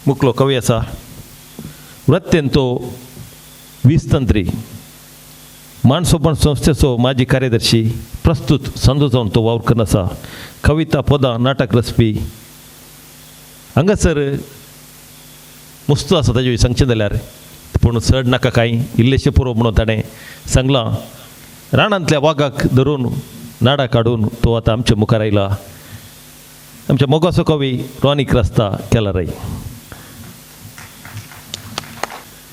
मुकलो कवी आसा. वृत्तेन तो वीजतंत्री, मानसोपण संस्थेचो माजी कार्यदर्शी, प्रस्तूत संदो जावन तो वावर करून आसा. कविता, पदां, नाटक रचपी. हांगासर मुस्त आसा ताजे सांगचें जाल्यार, पूण चड नाका कांय, इल्लेशें पुरो म्हणून ताणें सांगलां. रानांतल्या वागाक धरून नाडा काडून तो आतां आमच्या मुखार आयला. आमच्या मोगाचो कवी रॉनी क्रास्ता केलारय.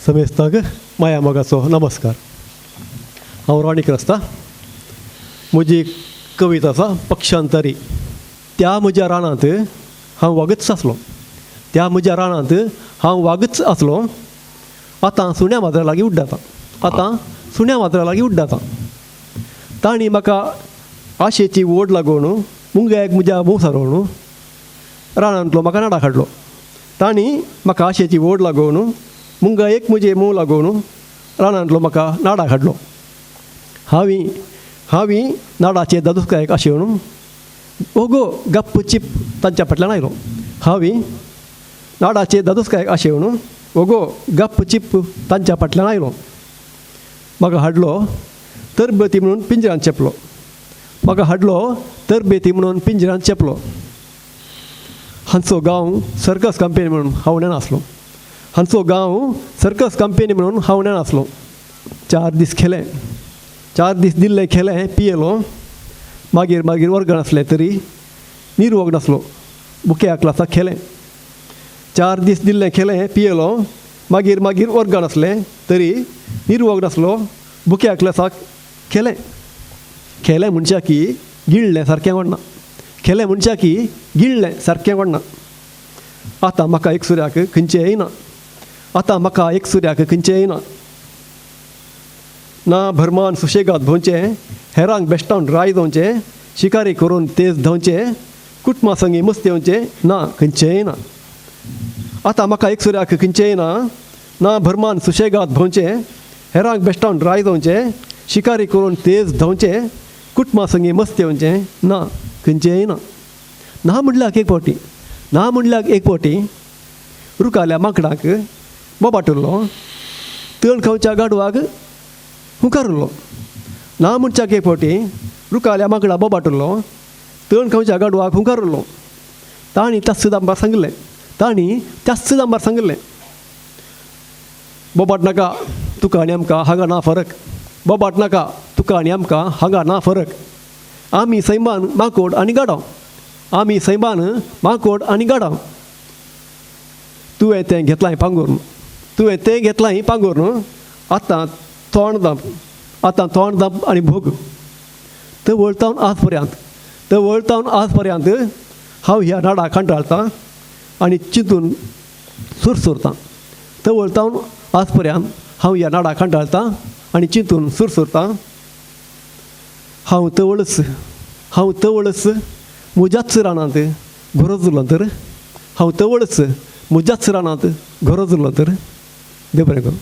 समेस्तांक माया मोगाचो नमस्कार. हांव रॉनी क्रास्ता. म्हजी कविता आसा पक्षांतरी. त्या म्हज्या रानांत हांव वागच आसलो, त्या म्हज्या रानांत हांव वागच आसलो, आतां सुण्या माजरा लागीं उड्डाता, आतां सुण्या माजरा लागीं उड्डाता. तांणी म्हाका आशेची ओड लागून मुंगायक म्हज्या मूं सारोवन रानांतलो म्हाका नाडा हाडलो. तांणी म्हाका आशेची ओड लागून मुंगायक म्हजे मूं लागून रानांतलो म्हाका नाडा हाडलो. हांवें हांवें नाडाचे दादूसकायक आशेवन ओगो गप्प चिप तांच्या फाटल्यान आयलो. हांवें नाडाचे दादूसकायक आशेवन ओगो गप्प चिप तांच्या फाटल्यान आयलो. म्हाका हाडलो तरबेती म्हणून पिंजऱ्यान चेपलो, म्हाका हाडलो तरबेती म्हणून पिंजऱ्यान चेपलो. हांचो गांव सर्कस कंपेनी म्हणून हांव नेणा आसलो, हांचो गांव सर्कस कंपेनी म्हणून हांव नेणा आसलो. 4 दीस खेले, 4 दीस दिल्ले खेले पियेलो. मागीर मागीर वर्गान आसलें तरी निरवग नासलो, बुक्या क्लासाक खेलें. 4 दीस दिल्ले खेले पियेलो, मागीर मागीर वर्गान आसलें तरी निरवग नासलो, बुक्या क्लासाक खेलें. खेलें म्हणच्या की गिळ्ळें सारकें वडना, खेलें म्हणच्या की गिळ्ळें सारकें वडना. आतां म्हाका एक सुऱ्याक खंयचें येयना, आतां म्हाका एक सुऱ्याक खंयचें येयना. ना भरमान सुशेगाद भोंवचें, हेरांक बेश्टावन राय जावचें, शिकारी करून तेज धांवचें, कुटुंबा संगी मस्त येवचें, ना खंयचेंय ना. आतां म्हाका एक सुऱ्याक खंयचेंय ना, ना भरमान सुशेगाद भोंवचें, हेरांक बेश्टावन राय जावचें, शिकारी करून तेज धांवचें, कुटुंबा संगी मस्त येवचें, ना खंयचेंय ना. ना म्हणल्याक एक फावटी, ना म्हणल्याक एक फावटी रुखाल्या माकडाक बोबाट उरलो, तण खावच्या गाडवाक हुंकार उरलो. ना म्हणच्याक एक फावटी रुखाल्या माकडा बोबाट उरलो, तण खावच्या गाडवाक हुंकार उरलो. तांणी त्याच दांबार सांगिल्लें, तांणी त्याच दांबार सांगिल्लें, बोबाट नाका तुका आनी आमकां हांगा ना फरक, बोबाट नाका तुका आनी आमकां हांगा ना फरक. आमी सैमान माकोड आनी गाडो, आमी सैमान माकोड आनी गाडो. तुवें तें घेतलां पांगूर, तुवें तें घेतलां पांगूर, आतां तोंड दांप, आतां तोंड दांप आनी भोग. तवळ तावन आज पर्यंत, तवळ तावन आज पर्यंत हांव ह्या नाडा कंटाळतां आनी चिंतून सुरसुरतां. तवळ तावन आज पर्यंत हांव ह्या नाडा कंटाळतां आनी चिंतून सुरसुरतां. हांव तवळच, हांव तवळच म्हज्याच रानांत गरज उरलो तर, हांव तवळच म्हज्याच रानांत गरज उरलो तर. देव बरें करूं.